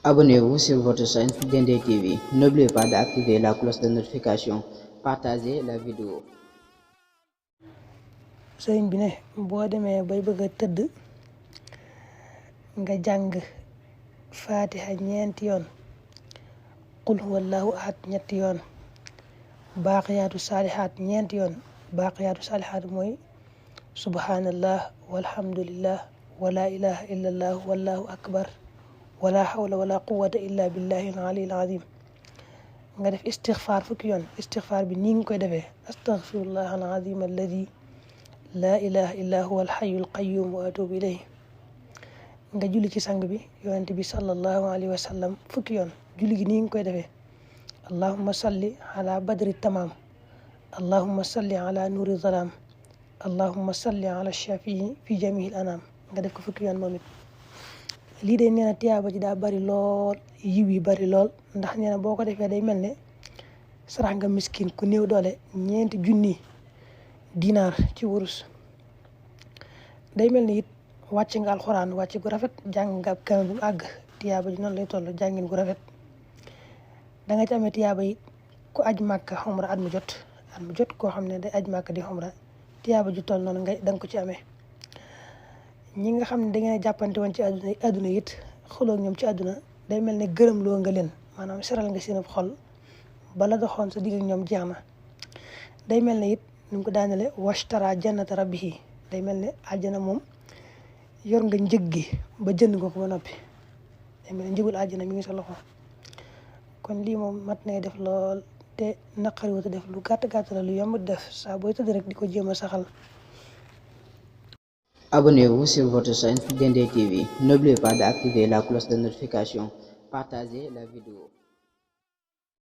Abonnez-vous sur votre chaîne Dendé TV. N'oubliez pas d'activer la cloche de notification. Partagez la vidéo. sëriñ bi ne boo demee bay bëgg a tëdd nga jàng faatiha ñeenti yoon, qul huwallahu ahad ñetti yoon, baaqiyaatu saalihaat ñeenti yoon. baaqiyaatu saalihaat mooy subhanallah walhamdulillah wala ilaha illallah wallahu akbar wala hawla wala quwwata illa billahi al-aliyyil azim. nga def istixfaar fukki yoon. istixfaar bi nii nga koy defee: astaghfirullah al-azim alladi laa ilaha illa huwa alxayyul qayyum wa atubu ilayhi. nga julli ci sang bi yonent bi sallallahu alayhi wa sallam fukki yoon. julli gi nii nga koy defee: allahumma salli ala badri tamam, allahumma salli ala nuri zalam, allahumma salli ala shafii fi jamihil anam. nga def ko fukki yoon moom it. lii de nee na tiyaaba ji daa bari lool, yiw yi bari lool, ndax nee na boo ko defee day mel ne sarax nga miskin ku néew doole 4 junni dinaar ci wurus. day mel ni it wàcc nga alxuraan wàcc gu rafet, jàng nga ab kaamil bu àgg. tiyaaba ji noonu lay toll, jàngin gu rafet. da nga ci amee tiyaaba yi ku aj màkka xumra at mu jot koo xam ne day aj màkka di xumra, tiyaaba ju toll noonu da nga ko ci amee. ñi nga xam ne da ngeen a jàppante woon ci àdduna it xuloo ñoom ci àdduna, day mel ne gërëm loo nga leen, maanaam seral nga seen xol bala doxoon sa digg ak ñoom jeex na. day mel ne it ni mu ko daanele washtara jannata rabbihi, day mel ne àjjana moom yor nga njëg gi ba jënd nga ko ba noppi. day mel ne njëgul àjjana mi ngi sa loxo. kon lii moom mat nay def lool, te naqari wut def lu gàtt la, lu yomb def saa booy tëdd rek di ko jéem a saxal. Abonnez-vous sur votre chaîne Dendé TV. N'oubliez pas d'activer la cloche de notification. Partagez la vidéo.